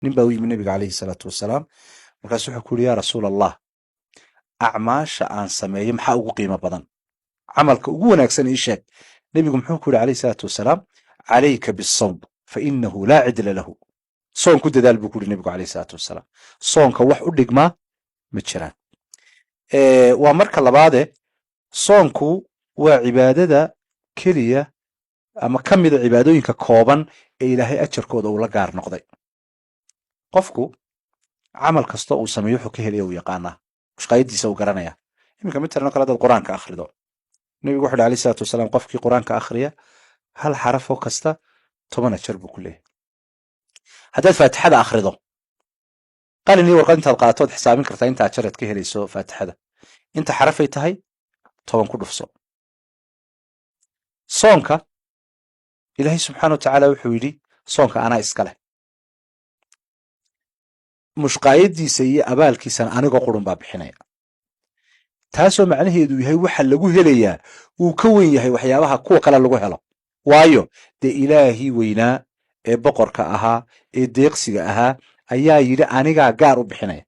Nin baa u yimi Nebiga calayhi salaatu wasalaam, markaasu wuxuu ku yidhi: "Yaa Rasuul Allah, acmaasha aan sameeyo maxaa ugu qiimo badan? Camalka ugu wanaagsan ii sheeg." Nebigu muxuu ku yidhi calayhi salaatu wasalaam? "Calayka bisawm, fa innahu laa cidla lahu." Soon ku dadaal buu ku yidhi Nebigu calayhi salaatu wasalaam. Soonka wax u dhigmaa ma jiraan. Waa marka labaade, soonku waa cibaadada keliya ama ka mida cibaadooyinka kooban ee Ilaahay ajarkooda uu la gaar noqday. Qofku camal kasta uu sameeyo wuxuu ka helaya uu yaqaanaa, mushqaayadiisa uu garanaya. Iminka matalan oo kale, hadaad Qur-aanka akhrido, Nebigu wuxu uhi alayhi salaatu wasalaam: qofkii Qur-aanka akhriya hal xarafoo kasta 10 ajar buu ku leeyahay. Haddaad Faatixada akhrido, qalin iyo warqad intaad qaatood xisaabin kartaa inta ajaraad ka helayso. Faatixada inta xarafay tahay 10 ku dhufso. Soonka Ilaahay subxaana wa tacaala wuxuu yidhi: "Soonka anaa iska leh, mushqaayadiisa iyo abaalkiisana anigoo qurun baa bixinaya." Taasoo macnaheedu yahay waxa lagu helayaa wuu ka weyn yahay waxyaabaha kuwa kale lagu helo. Waayo dee, Ilaahii weynaa ee boqorka ahaa ee deeqsiga ahaa ayaa yidhi: "Anigaa gaar u bixinaya."